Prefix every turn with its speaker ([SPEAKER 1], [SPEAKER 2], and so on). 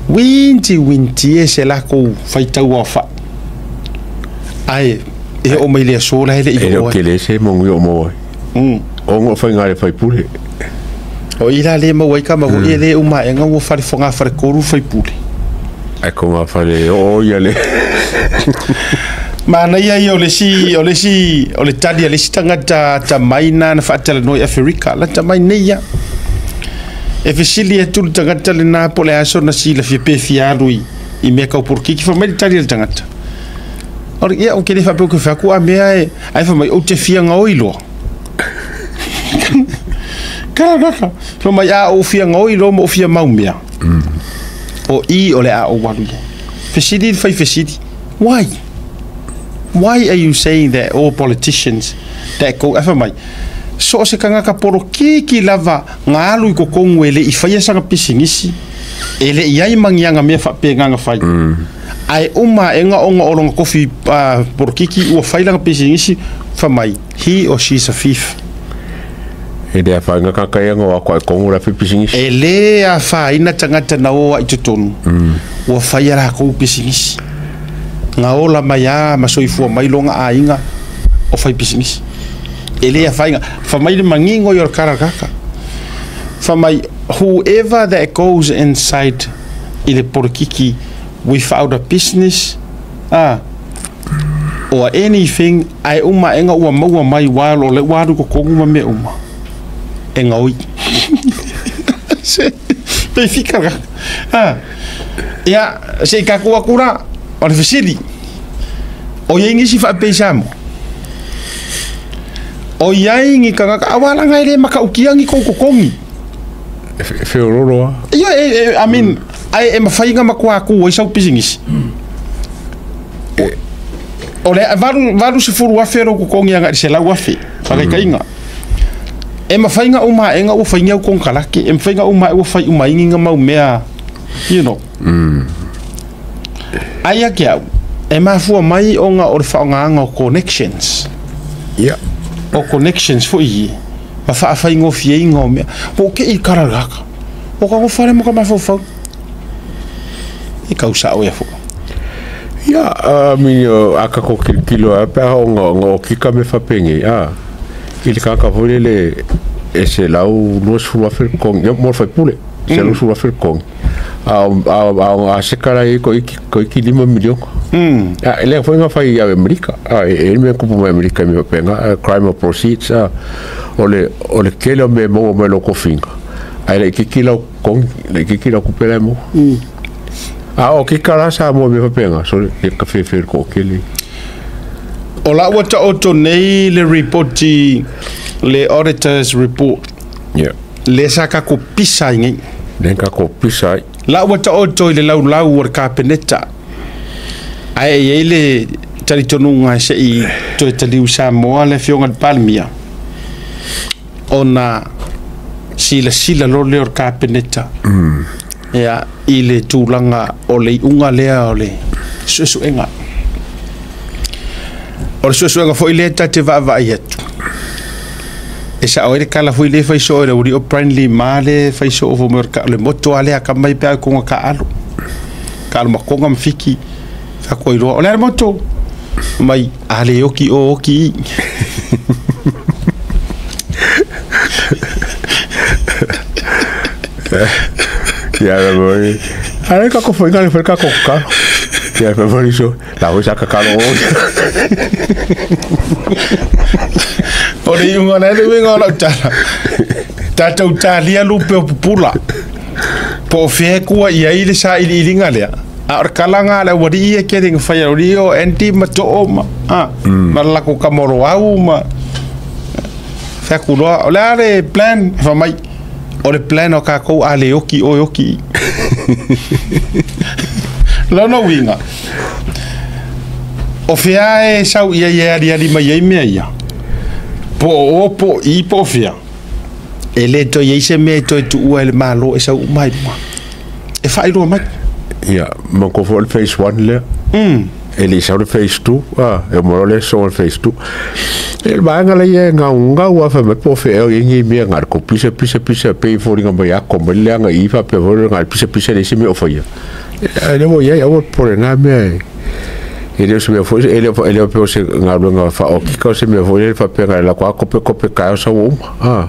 [SPEAKER 1] Uiti uiti e se lakou faitau aofa'i, ae e oo mai le aso la e le'i
[SPEAKER 2] E le o
[SPEAKER 1] oo ai.
[SPEAKER 2] Tele se manuia o maua ai. O ngo faiga le faipule.
[SPEAKER 1] O i la le maua ai kama foi e lē uma aega ua fale fogafaletolu faipule.
[SPEAKER 2] Ai ko ngā whare o ia le.
[SPEAKER 1] Manaia ia o le isi o le tali a le isi tagata atamai na na faatalanoa i Aferika lata mai nei ia. E fesili atu le tagata lena po o le aso na silafia pe fia alu i mea tau polokiki. Fai mai le tali a le tagata. O le ia ou te le faapea ou te fai atu a mea e ae fai mai ou te fia gaoi loa. Kala. Fai mai a ou fia gaoi loa ma ou fia mau mea. O i o le a ou alu ia. Fesili le fai fesili. Why? Why are you saying that all politicians that go afa mai? So o se tagata polokiki lava nga alu i totonu e le'i faia sana pisinisi e le'i ai magiaga mea faapegaga fai ae uma aega ona o lona tofi polokiki ua fai lana pisinisi. Fa mai he or she's a thief.
[SPEAKER 2] E le awhainga kaka ia ngā wako ai kongu la pipisingisi.
[SPEAKER 1] E lē afaina tagata na o ai totonu ua faia lakou pisinisi ga ola mai a ma soifua mai loga aiga o fai pisinisi e lē afaina. Fa mai le magigo i o le kalakaka fa mai whoever that goes inside i le polokiki without a business or anything ae uma aega ua maua mai while o le ua alu totonu ma mea uma e gaoi se pe fika la ia se i kakou aku la o le fesili o iai nisi faapei Samo o iai ni tagata aualaga e lē makaukia ni kou totogi.
[SPEAKER 2] E whiororo a.
[SPEAKER 1] Ia e, I mean, ae e mafaiga makuaku ai sau pisinisi o le 80,000 lou totogi agaʻi le 100,000 faakaikaiga e mafaiga uma aega ua faigia au konekarate e mafaiga uma ae ua fai uma igiga mau mea. Ai ake au e mafua mai ona o le faaaogāga o connections. O connections foi i ma faafaigofieina o mea po o ke i kalalaka o ka gofale mo ka mafaufau e kausao ia foi.
[SPEAKER 2] Ia, I mean, a ka ko kilo a pe o ngā o kika me whapenge, a. I le kaka foi le e se lau 20,000 kong, ia mo whai pule, se lau 20,000 kong. A se kara i ko iki 5 miliona. A, e lea foi ngā whai i Amerika. A, e e me kupu mai Amerika me whapenga, crime of proceeds, a, o le kele o me maua mai lo kofinga. A le kiki lau kong, le kiki lau kupela mo. A o ke kara sa mo me whapenga, so le ka whewhe ko kele.
[SPEAKER 1] O la ua taoto nei le report le auditors report le sa ka ko pisa i nei.
[SPEAKER 2] Le ka ko pisa ai.
[SPEAKER 1] La ua taoto i le laulau o le kapeneta ae e iai le talitonuga e seʻi toe taliu Samoa le afioga le Palemia ona silasila lo lea o le kapeneta ia i le tulaga o le iuga lea o le suesuega o le suesuega foi lea tate vaavaai atu e sao ai le kala foi le fai soo e le uli o Brandly ma le fai soo fo mo le moto ale a kamai pe a konga ka alo ka alo makonga mfiki fa ko iloa o le moto mai ale oki o oki i.
[SPEAKER 2] Ia la moi. Ara ka ko foi ka le foi ka ko ka. Ia fa foi so. La foi sa ka ka lo.
[SPEAKER 1] O le iuga le le uiga o lau tala tatou talia lupe o pupula po o fea kua i ai le sailiiliga lea a o le kalaga a le aualii e kele ga faia o o Andy ma too ma ma le lakou kamoloau ma feakuloa o le a le plan fa mai o le plan o kakou a le oki o e oki lona uiga o fea e sau ia ia aliali mai ai mea ia po o o po i po o fea e lē toe iai se mea e toe tuua e le mālō e sau uma ai luma e faailoa mai.
[SPEAKER 2] Ia, ma ko foi le phase 1 le. E le sau le phase 2. Ah, e mo le so le phase 2. E le vaega laia e gaugau lava fai mai po o fea ea o i ai nei mea na o le tou pisa pisa pisa e pei e foliga mai a ko mai le leaga i i faapea foi lea na o le pisa pisa e leai se mea o faia. A o lea ua i ai aua le popole i na mea e e le o se mea foi e le o e le o pei o se galuega faaokika o se mea foi lele faapea na o le alu atu lava kope kope taeao sau ua uma.